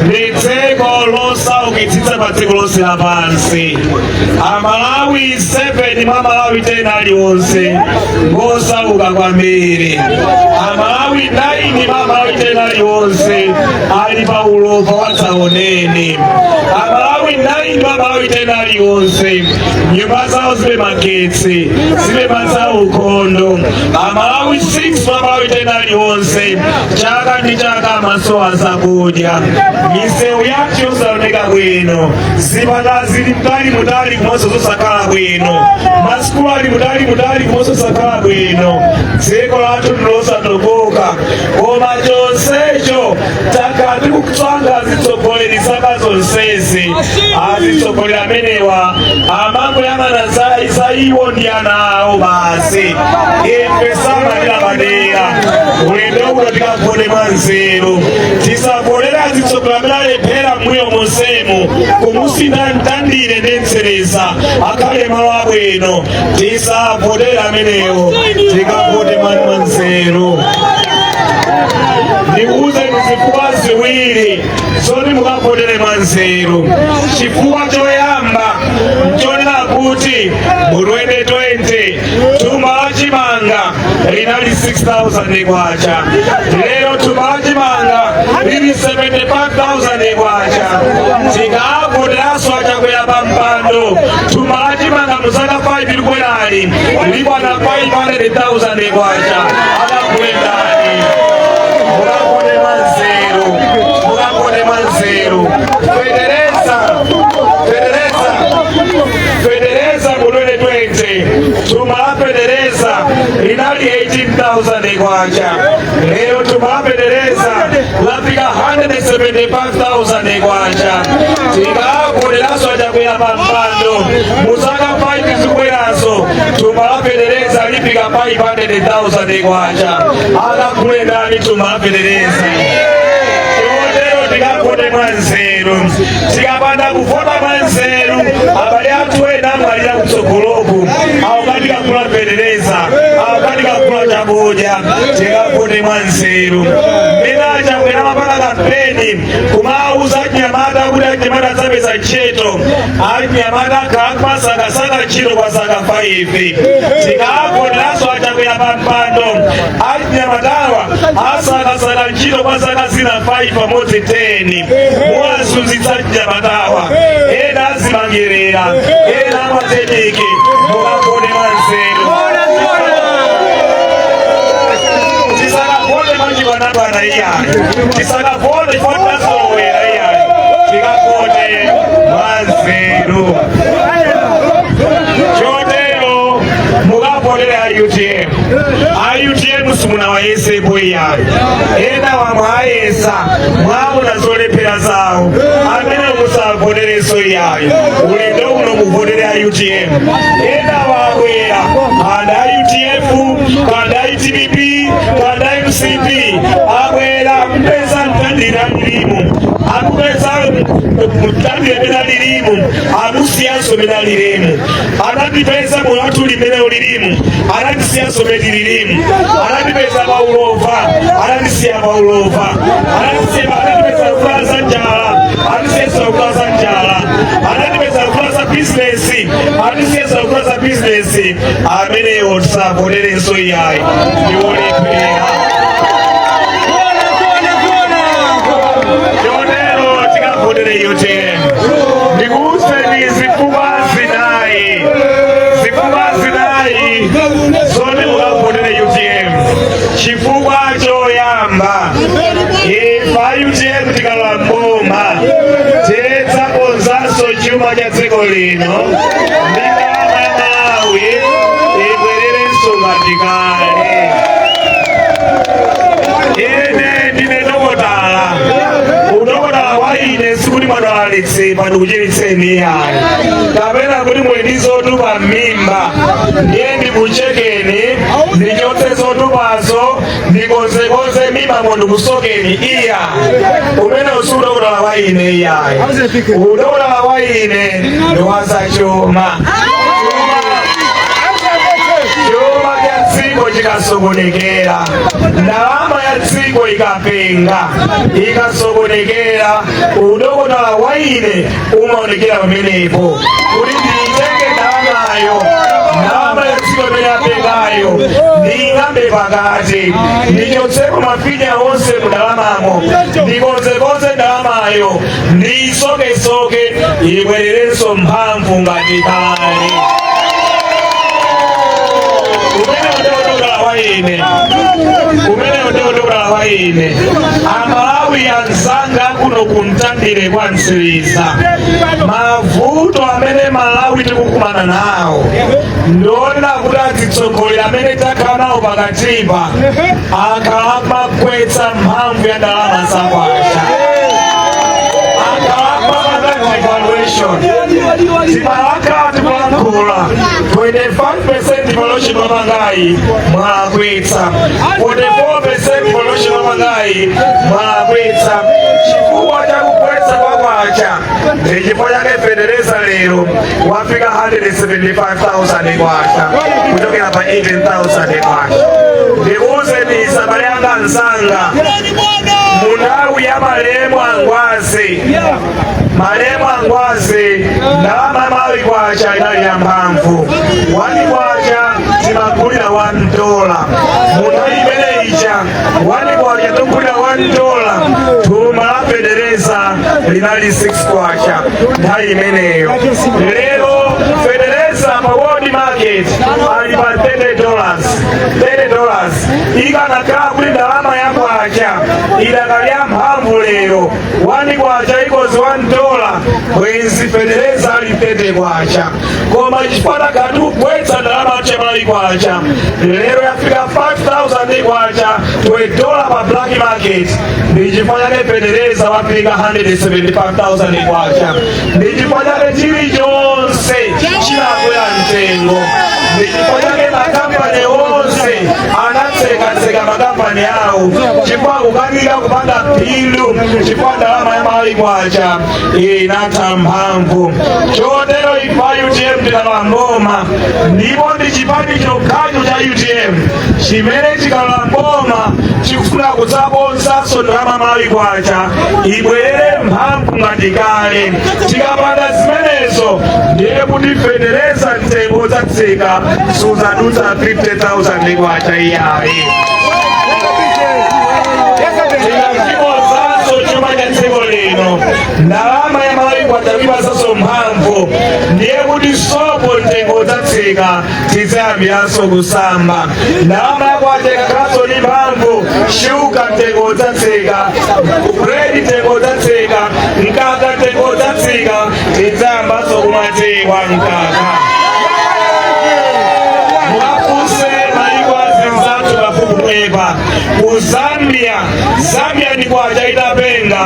ndi dziko losaukitsitsa pa dziko lonse lapansi. Amalawi 7 mwa Malawi 10 aliwonse ngosauka kwambiri. Amalawi 9 mwa Malawi 10 aliwonse ali pa ulova wadzaoneni. Amalawi 9 mwa Malawi 10 aliwonse nyumba zawo zibe magetsi, zibe madzi aukhondo. Amalawi 6 mwa Malawi 10 aliwonse chaka ndi chaka amasowa zakudya. Misewu yathu yosaoneka bwino, zipatala zili mtali mutali komanso zosakhala bwino, masukulu ali mutali mutali komanso osakhala bwino. Dziko lathu ndilosatukuka, koma chonsecho takhala tikutswanga zitsogoleri zaka zonsezi. Azitsogoleri amenewa amangoyang'ana za iwo ndi ana awo basi. Ife samalira madera. Ulendo uno tikavote mwanzeru, tisavotere azitsogoleri amene alephera mbuyo monsemu kumusintha Mtandire ndi Mtsereza akhale malo abwino. Tisavotere amenewo, tikavote mwanzeru. Ndikuwuzeni zifukwa ziwiri zoti mukavotere mwanzeru. Chifukwa choyamba nchonena kuti mu 2020 thumba la chimanga linali 6000 kwacha, lero thumba la chimanga lili 75,000 kwacha. Tikavoteranso aChakwera pa mpando, thumba la chimanga mu zaka 5 likubwerali likwana 500,000 kwacha. Akagule ndani? Mukavote mwanzeru, mukavote mwanzeru. Fetereza, fetereza, fetereza mu 2020 thumba la fetereza linali 18,000 kwacha, lero thumba la fetereza lafika 175,000 kwacha. Tikavoteranso aChakwera pa mpando, mu zaka 5 zikubwerazo thumba la fetereza lifika 500,000 kwacha. Akagule ndani thumba la fetereza? Chotero tikavote mwanzeru. Tikapanda kuvota mwanzeru, abale athu ena amwalira kutsogoloku akukanika kugula fetereza, akukanika kugula chakudya. Tikavote mwanzeru. Mmene aChakwera mapanga kampeni kumauza anyamata kuti anyamata adzapeza ntchito, anyamata akhala kumasakasaka ntchito kwa zaka 5. Tikavoteranso aChakwera pa mpando, anyamatawa asakasaka ntchito kwa zaka zina 5, pamodzi 10. Muwazunzitsa anyamatawa, ena azimangirira, ena amateniki. Mukavote mwanzeru, tisakavote mwachibwanabwana iyayi, tisakavote chifukwa tinazolowera iyayi, tikavote mwanzeru. Chotero mukavotera a UTM. A UTM simunawayesepo iyayi, ena wamwayesa, mwaona zolephera zawo, amene musavoterenso iyayi. Ulendo uno muvotere a UTM. Ena wabwera kanda a UTF, kanda a DPP, kanda a MCP, abwera mpeza Mtandire alilimu, akupeza Mtandire mene alilimu, amusiyanso mene alilimu. Anatipeza moyo wathu limene ulilimu, anatisiyanso mene tililimu. Anatipeza paulova, anatisiya paulova. Anatisiya, anatipeza kukula za njala, anatisiyanso kukula za njala. Anatipeza kukula za bizinesi, anatisiyanso kukula za bizinesi. Amenewo tisavoterenso iyayi, ndiwolephera. Chotero tikavotere UTM. Ndikuwuzeni zifukwa zinayi, zifukwa zinayi zoti mukavotere UTM. Chifukwa choyamba, ife a UTM tikalowa mboma tidzakonzanso chuma cha dziko lino ndi ndalama ya Malawi ibwererenso ngati kale. Ine ndine dokotala. Udokotala wa ine sikuti mwadwalitse ndikuchiritseni iyayi, kapena kuti muli ndi zotupa m'mimba ndiye ndikuchekeni, ndichotse zotupazo, ndikonzekonze mimba ndikusokeni, iya. Umene usi udokotala wa ine iyayi. Udokotala wa ine ndi wazachuma. Chuma cha dziko chikasokonekera, ndalama ya dziko ikapenga, ikasokonekera, udokotala wa ine umaonekera pamenepo, kuti ndiyitenge ndalamayo, ndalama ya dziko imene yapengayo, ndiying'ambe pakati, ndichotsepo mafinya onse mu ndalamamo, ndikonzekonze ndalamayo, ndiyisokesoke, ibwererenso mphamvu ngati kale. Umene udokotala wa ine, umene udokotala wa ine. Amalawi anzanga kuno kuMtandire kwa Mtsiriza, mavuto amene Malawi tikukumana nawo ndionena kuti atsogoleri amene takhala nawo pakatipa akhala amagwetsa mphamvu ya ndalama zakwacha, akhala amapanga devaluation. Timalakhala tikulankhula 25% devaluation mamangayi mwalakwitsa, 44% devaluation mamangayi mwalakwitsa, chifukwa chakugwetsa kwa kwacha. Ndi chifukwa chake fetereza lero wafika 175,000 kwacha kuchokera pa 18,000 kwacha. Ndikuwuzeni abale anga, anzanga, munthawi ya malemu Angwazi, malemu Angwazi, ndalama Malawi kwacha inali ya mphamvu. 1 kwacha timagulira 1 dola. Munthawi imene ija 1 kwacha tikugulira 1 dola, thumba la fetereza linali 6 kwacha nthawi imeneyo. Lero fetereza pa world market ali pa $30, $30. Ikanakhala kuti ndalama ya kwacha idakali ya mphamvu lero, 1 kwacha equals 1 dollar, bwenzi fetereza ali 30 kwacha. Koma chifukwa takati kugwetsa ndalama ya kwacha, lero yafika 5000 kwacha to a dollar pa black market. Ndi chifukwa chake fetereza wafika 175,000 kwacha. Ndi chifukwa chake chilichonse chinakwera mtengo. Ndi chifukwa chake makampani onse anatsekatseka makampani awo, chifukwa kukanika kupanga phindu, chifukwa ndalama ya Malawi kwacha inatha mphamvu. Chotero ife a UTM tikalowa mboma, ndipo ndi chipani chokhacho cha UTM chimene chikalowa mboma chikufuna kudzakonzanso ndalama Malawi kwacha ibwerere mphamvu ngati kale. Tikapanga zimenezo, ndiye kuti fetereza mtengo udzatsika, suzadutsa 50,000 kwacha iyayi. Tikachikonzanso chuma cha dziko lino, ndalama ya Malawi kwacha kuipatsanso mphamvu, ndiye kuti sopo mtengo udzatsika, tidzayambiranso kusamba. Ndalama ya kwacha ikakhalanso ndi mphamvu, shuga mtengo udzatsika, bread mtengo udzatsika, mkaka mtengo udzatsika, tidzayambanso kumatekwa mkaka. Mwafuse maiko azinzathu pafupipa ku Zambia. Zambia ndi kwacha itapenga,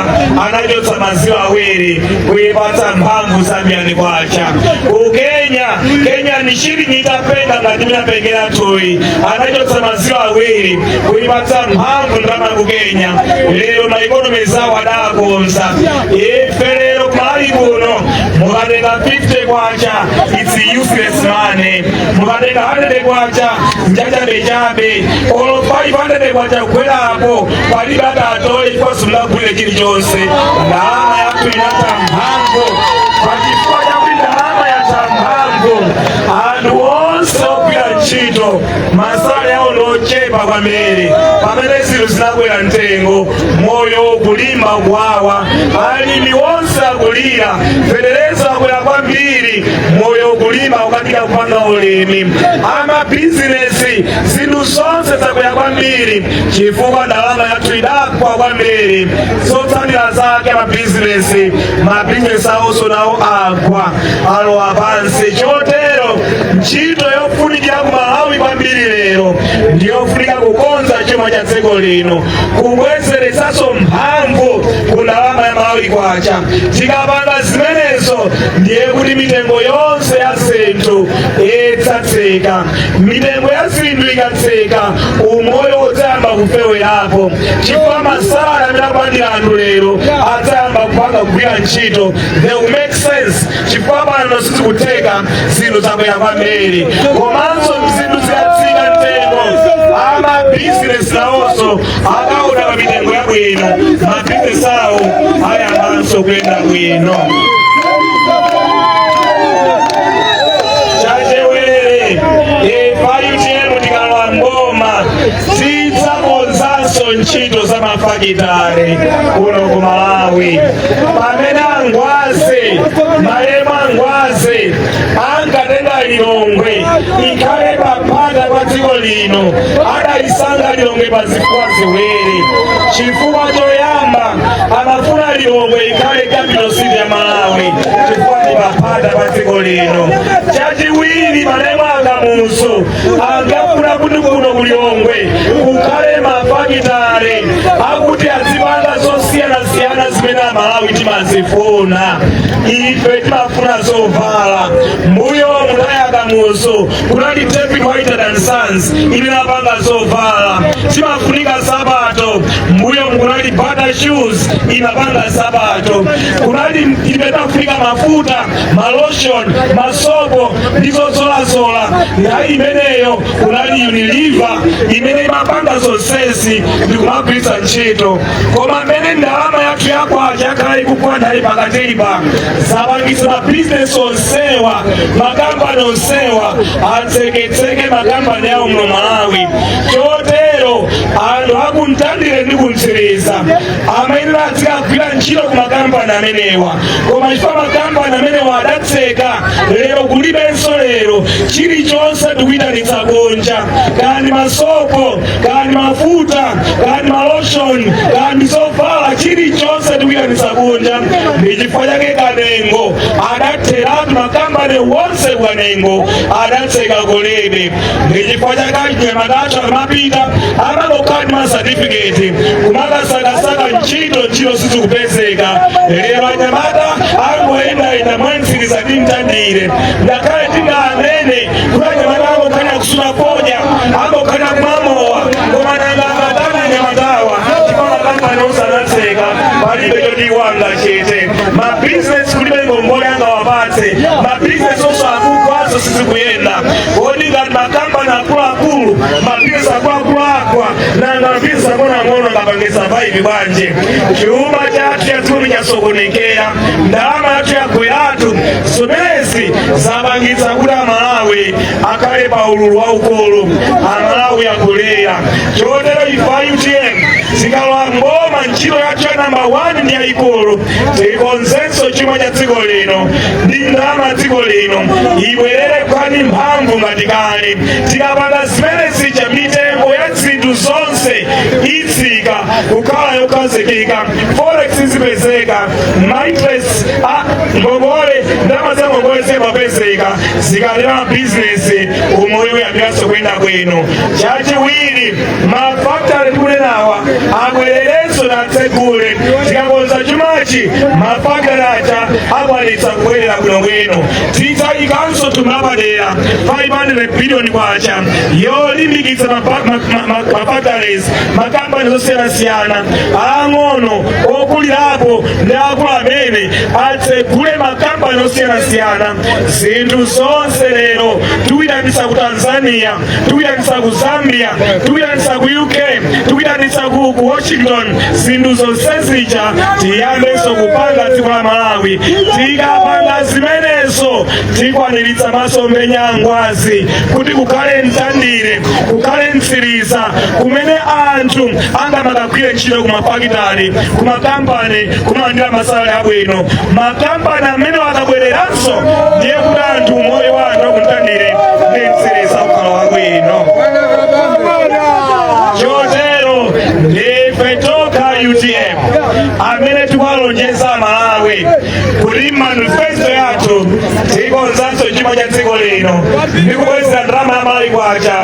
anachotsa maziro awiri kuipatsa mphamvu Zambia ndi kwacha. Ku Kenya, Kenya ni shilingi itapenga ngati minapengera thuyi, anachotsa maziro awiri kuipatsa mphamvu ndalama ku Kenya. Lero ma economy zawo adakonza. Ife lero kumalawi kuno mukatenga 50 kwacha, it's useless money. Mukatenga 100 kwacha, njachabechabe. Olo 500 kwacha kukwerapo, palibe atatole chifukwa simungagulire chilichonse. Ndalama yathu inatha mphamvu. Pachifukwa chakuti ndalama yatha mphamvu, anthu onse ogwira ntchito ma salary awo ndochepa kwambiri. Pamene zinthu zinakwera mtengo, moyo kulima kuwawa, alimi onse akulira, fetereza akwera kwambiri, moyo kulima ukatika kupanga ulimi, amabizinesi, zinthu zonse zakwera kwambiri chifukwa ndalama yathu idagwa kwambiri. Zotsatira zake, amabizinesi, mabizinesi awonso nawo agwa, alowa pansi. Chotero ntchito yofunikira ku Malawi kwambiri lero ndiyofunika kukonza chuma cha dziko lino, kubwezeretsanso mphamvu ku ndalama ya Malawi kwacha. Tikapanga zimenezo, ndiye kuti mitengo yonse ya zinthu idzatsika. Mitengo ya zinthu ikatsika, umoyo udzayamba kufewerapo, chifukwa ma salary amene akulandira anthu lero adzayamba kupanga kugwira ntchito. They will make sense, chifukwa pano sizikutheka, zinthu zakwera kwambiri. Komanso zinthu zikatsika mtengo, amabizinesi nawonso akaona pa mitengo yabwino, mabizinesi awo ayambanso kuyenda bwino. Chachiwiri, ife a UTM tikalowa mboma tidzakonzanso ntchito za mafakitale kuno ku Malawi. Pamene Angwazi, malemu Angwazi, ankatenga Lilongwe ikhale paphata pa dziko lino, adalisanga Lilongwe pa zifukwa ziwiri. Chifukwa choyamba, amafuna Lilongwe ikhale capital city ya Malawi chifukwa ndi paphata pa dziko lino. Chachiwiri, malemu Akamuzu ankafuna kuti kuno ku Lilongwe kukhale mafakitale akuti azipanga zosiyanasiyana. zimene Amalawi timazifuna. Ife timafuna zovala. Mbuyo mutayaka muso kunali David White and Sons imene apanga zovala. Timafunika sabato. Mbuyo kunali Bata Shoes imapanga sabato. Kunali ife timafunika mafuta, malotion, masopo ndi zozolazola. Nthawi imeneyo kunali Unilever imene imapanga zonsezi ndikumagwiritsa ntchito. Koma mmene ndalama yathu yakwacha yakhala ikugwa nthawi pakatipa, zapangisa mabizinesi onsewa, makampani onsewa atseketseke makampani awo muno Malawi. Chotero anthu akuMtandire ndi kuMtsiriza amayenera azikagwira ntchito ku makampani amenewa, koma chifukwa makampani amenewa adatseka, lero kulibenso. Lero chilichonse tikuyitanitsa kunja, kandi masopo, kandi mafuta, kandi malotion, kandi zovala, chilichonse tikuyitanitsa kunja. Ndi chifukwa chake Kanengo adatheratu, makampani wonse kuKanengo adatseka, kulibe. Ndi chifukwa chake anyamata amapita amangokhala ndi masatifiketi kumakasakasaka ntchito, ntchito sizikupezeka. Lero anyamata angoyendayenda mwaMtsiriza ndi Mtandire. Ngakhale tinganene kuti anyamata angokhalira kusuta fodya, angokhalira kumamowa, koma nanga amatana anyamatawa? Chifukwa makampani onse anatseka, palibe choti iwo angachite. Mabizinesi kulibe ngongole angawapatse, mabizinesi onse akugwaso, sizikuyenda. Kodi ngati makampani akuluakulu, mabizinesi akuluakulu agwa, nanga mabizinesi ang'onoang'ono angapange survive bwanji? Chuma chathu cha dziko chasokonekera, ndalama yathu yagweratu. Zimenezi zapangitsa kuti Amalawi akhale pa ululu waukulu, Amalawi akulira. Chotero ife a UTM tikalowa mboma, ntchito yathu ya namba 1 ndi yayikulu, tikonzenso chuma cha dziko lino ndi ndalama ya dziko lino ibwerere kwani mphamvu ngati kale. Tikapanga zimene zija, mitengo ya zinthu zonse itsika kukhala yokhazikika, forex izipezeka, mainterest a ngongole, ndalama za ngongole zimapezeka. Zikalera mabizinesi umoyo uyambiranso kuyenda bwino. Chachiwiri, mafakitale tikunenawa abwererenso natsegule. Tikakonza chumachi, mafakitale aja akwanitsa kubwerera bwinobwino. Tidzayikanso thumba lapadera 500 billion kwacha yolimbikitsa mafactories, makampani zosiyanasiyana, ang'ono, okulirapo ndi akulu amene atsegule makampani osiyanasiyana. Zinthu zonse lero tikuyitanitsa ku Tanzania, tikuyitanitsa ku Zambia, tikuyitanitsa ku UK, tikuyitanitsa ku Washington. Zinthu zonse zija tiyambenso kupanga dziko la Malawi. Tikapanga zimenezo, tikwaniritsa masomphenya a Ngwazi kuti kukhale Mtandire, kukhale Mtsiriza kumene anthu angamakagwire ntchito kumafakitali, kumakampani, kumalandira masalari abwino. Makampani amene akabwereranso, ndiye kuti anthu, moyo wa anthu akuMtandire ndi Mtsiriza ukhala wabwino. Chotero ndife tokha UTM amene tikuwalonjeza Malawi kuti manifesto yathu tikonzanso chuma cha dziko lino ndi kubwezera ndalama ya Malawi kwacha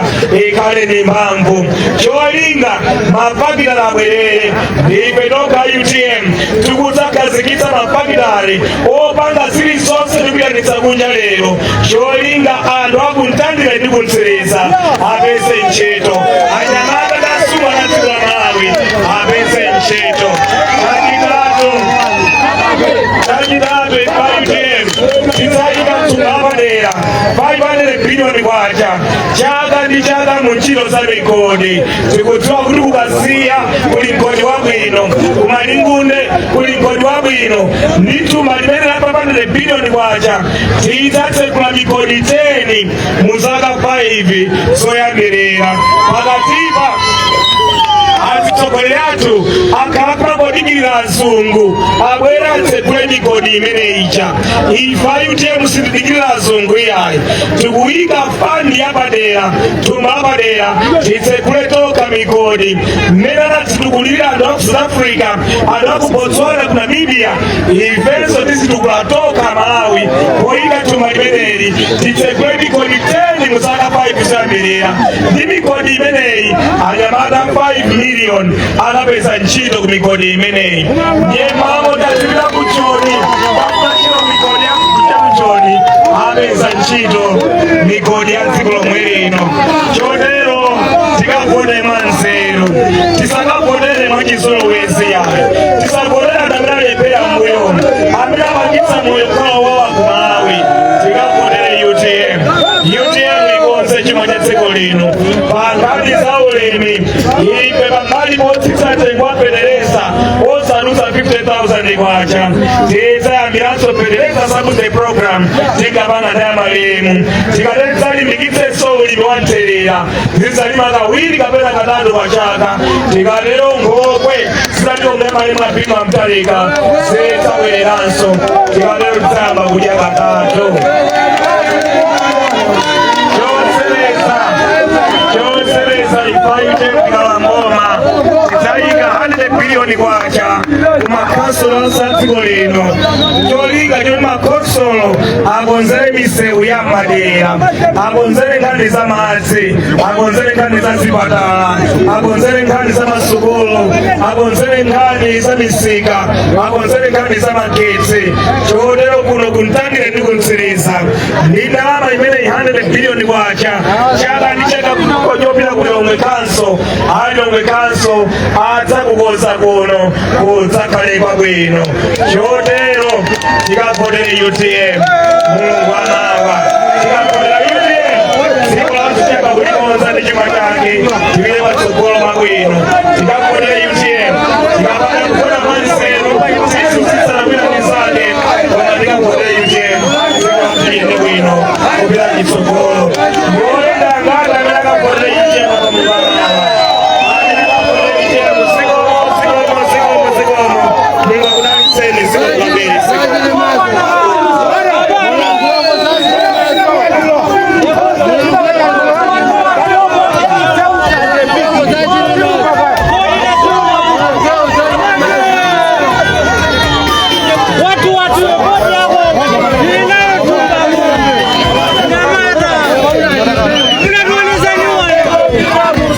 ikhale ndi mphamvu, cholinga mafakitali abwerere. Ndife tokha UTM tikudzakhazikitsa mafakitali opanga zilizonse tikuyitanitsa kunja lero, cholinga anthu akuMtandire ndi kuMtsiriza apeze ntchito, anyamata kasuma na dziko la Malawi apeze ntchito. Chachitatu, ife UTM tidzayika thumba lapadera 500 billion kwacha chaka ndi chaka mu ntchito za migodi. Tikudziwa kuti kuKasiya kuli mgodi wabwino, kuMalingunde kuli mgodi wabwino. Ndi thumba limene la 500 billion kwacha tidzatsekula migodi 10 mu zaka 5 zoyambirira. Pakatipa atsogoleri athu akhala kumangodikirira azungu abwere atsekule migodi imene ija. Ife a UTM sitidikirira azungu iyayi. Tikuyika fund yapadera, thumba lapadera, titsekule tokha migodi mmene anatitukulira anthu aku South Africa, anthu aku Botswana, ku Namibia. Ifenso tizitukulira. Tadzitukula tokha Malawi poyika thumba limeneli, titsegule migodi 10 mu zaka 5 zoyambirira. Ndi migodi imeneyi, anyamata 5 million anapeza ntchito ku migodi imeneyi. Ndiye mamo tazipita ku Joni, pamachiro migodi ya kuchoni apeza ntchito, migodi ya dziko lomwe lino. Chotero tikavote mwanzeru, tisakavotere mwachizolowezi yayo, tisavotere anthu amene alephera mbuyo, amene apangitsa moyo kukhala wawa ku Malawi. Tikavotere UTM. UTM ikonze chuma cha dziko lino pa nkhani za ulimi. Ife pambali potsitsa mtengo wa fetereza osaluza 50,000 kwacha, tidzayambiranso fetereza subsidy program tikapanga ndi amalemu. Tikatero tidzalimbikitsenso ulimi wa mthirira, tidzalima kawiri kapena katatu pa chaka. Tikatero nkhokwe zidatiombe malemu a Bingu wa Mutharika zidzabwereranso. Tikatero tidzayamba kudya katatu. Chosereza, ife tikalowa mboma tidzayika 100 biliyoni kwacha kumakhonsolo onse a dziko lino, cholinga choti makhonsolo akonzere misewu ya madera, akonzere nkhani za madzi, akonzere nkhani za zipatala, akonzere nkhani za masukulu, akonzere nkhani za misika, akonzere nkhani za magetsi. Chotero kuno ku Mtandire ndi ku Mtsiriza, ndi ndalama imene 100 biliyoni kwacha, chaka ndi chaka chopita ku Lilongwe Council, a Lilongwe Council adzakukonza kuno kudzakhale kwabwino. Chotero tikavotere UTM. Mulungu amawa tikavotera UTM, dziko lathu tiyamba kulikonza ndi chuma chake tipite patsogolo mabwino. Tikavotere UTM. Tikapanda kuvota mwanzeru, tizusisana kwina kwizake, koma tikavotere UTM, dziko lathu liyende bwino kupita chitsogolo. Ndioyenda ngati amene akavotere UTM pamupamawa, amene akavotere UTM. Zikomo, zikomo, zikomo, zikomo. Mulungu akudalitseni. Zikomo kwambiri, zikomo. Watu watu Nyamata. Mnatueleza nyuma.